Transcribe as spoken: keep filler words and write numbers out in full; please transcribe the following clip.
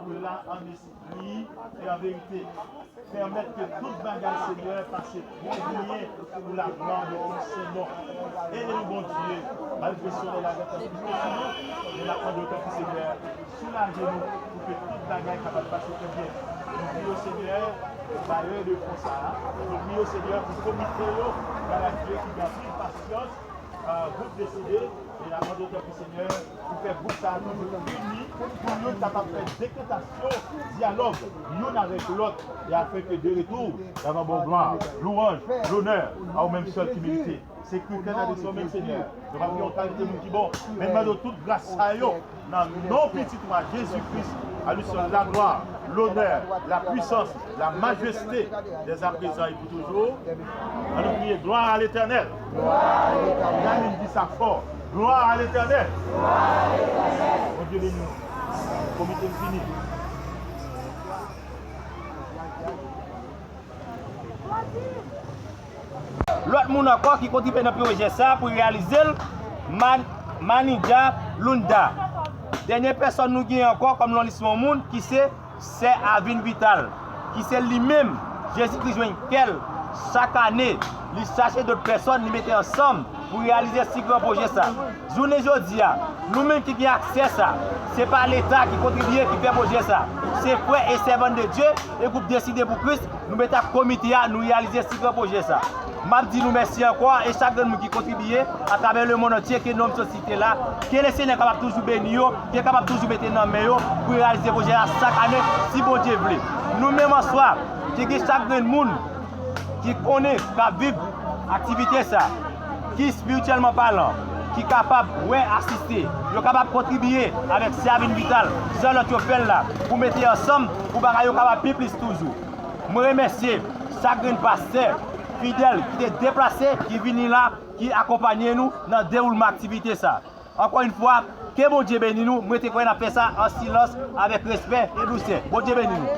Pou la an espri e an verite. Pèmèt ke tout bagay, Senyè, pase byen pou laglwa de ton sen non. Ede nou, Bondye, malgre solèy la gentan kouche sou nou, men n ap mande w tanpri, Senyè, soulaje nou pou ke tout bagay kapab pase pi byen. Nou priye w, Senyè, pou bayè de fon sa a. Nou priye w, Senyè, pou komite yo, Bondye, ki gen anpil pasyans, gwoup deside, e n ap mande w tanpri, Senyè, pou fè gwoup sa a toujou ini, pou youn kapab fè dekantasyon, dyalòg, youn avèk lòt, e afin ke de retour, d'avoir bon glwa, louanj, lonè, a ou menm sèl ki merite. Se kritè nan desòmen, Senyè. Nou p ap gen yon kalite moun ki bon, men n mande w tout gras sa yo. Nan non Pitit ou a, Jezi Kris, à lui seul la gloire, l'honneur, la puissance, la majesté, dès à présent et pour toujours. Ann nou kriye, gloire à l'Éternel. Ann nou di sa fò, gloire à l'Éternel. Bondye beni nou. Komite m fini. Lòt moun ankò ki kontribye nan pwojè sa a pou reyalize l, Man-, Manidja Lunda. Dènye pèsòn nou gen ankò kòm nan lis yon moun ki se Sè Avin Vital, ki se li menm, Jezikri jwenn kè l, chak ane, li chache dòt pèsòn, li mete ansanm pou reyalize si gran pwojè sa. Jounen jodi a, nou menm ki gen aksè sa, se pa Leta ki kontribye, ki fè pwojè sa. Se frè e sèvant de Dieu e gwoup Deside pou Kris, nou mete ak komite a, nou reyalize si gran pwojè sa. M ap di nou mèsi ankò e chak grenn moun ki kontribye atravè lemonn antye ke non m sot site la, ke Lesenyè kapab toujou beni yo, ke kapab toujou mete nan men yo pou reyalize pwojè a chak ane, si Bondye vle. Nou menm an swa, ki gen chak grenn moun ki konnen k ap viv aktivite sa, ki espirityèlman palan, ki kapab wè, asiste, yo kapab kontribye avèk Sè Avin Vital, jan lòt yo fè l la, pou mete ansanm, pou bagay yo kapab pi plis toujou. Mwen remèsye chak grenn pastè fidèl ki te deplase, ki vini la, ki akonpanye nou nan dewoulman aktivite sa. Ankò yon fwa, ke Bondye beni nou. Mwen te kwè n ap fè sa an silans, avèk respè e dousè. Bondye beni nou.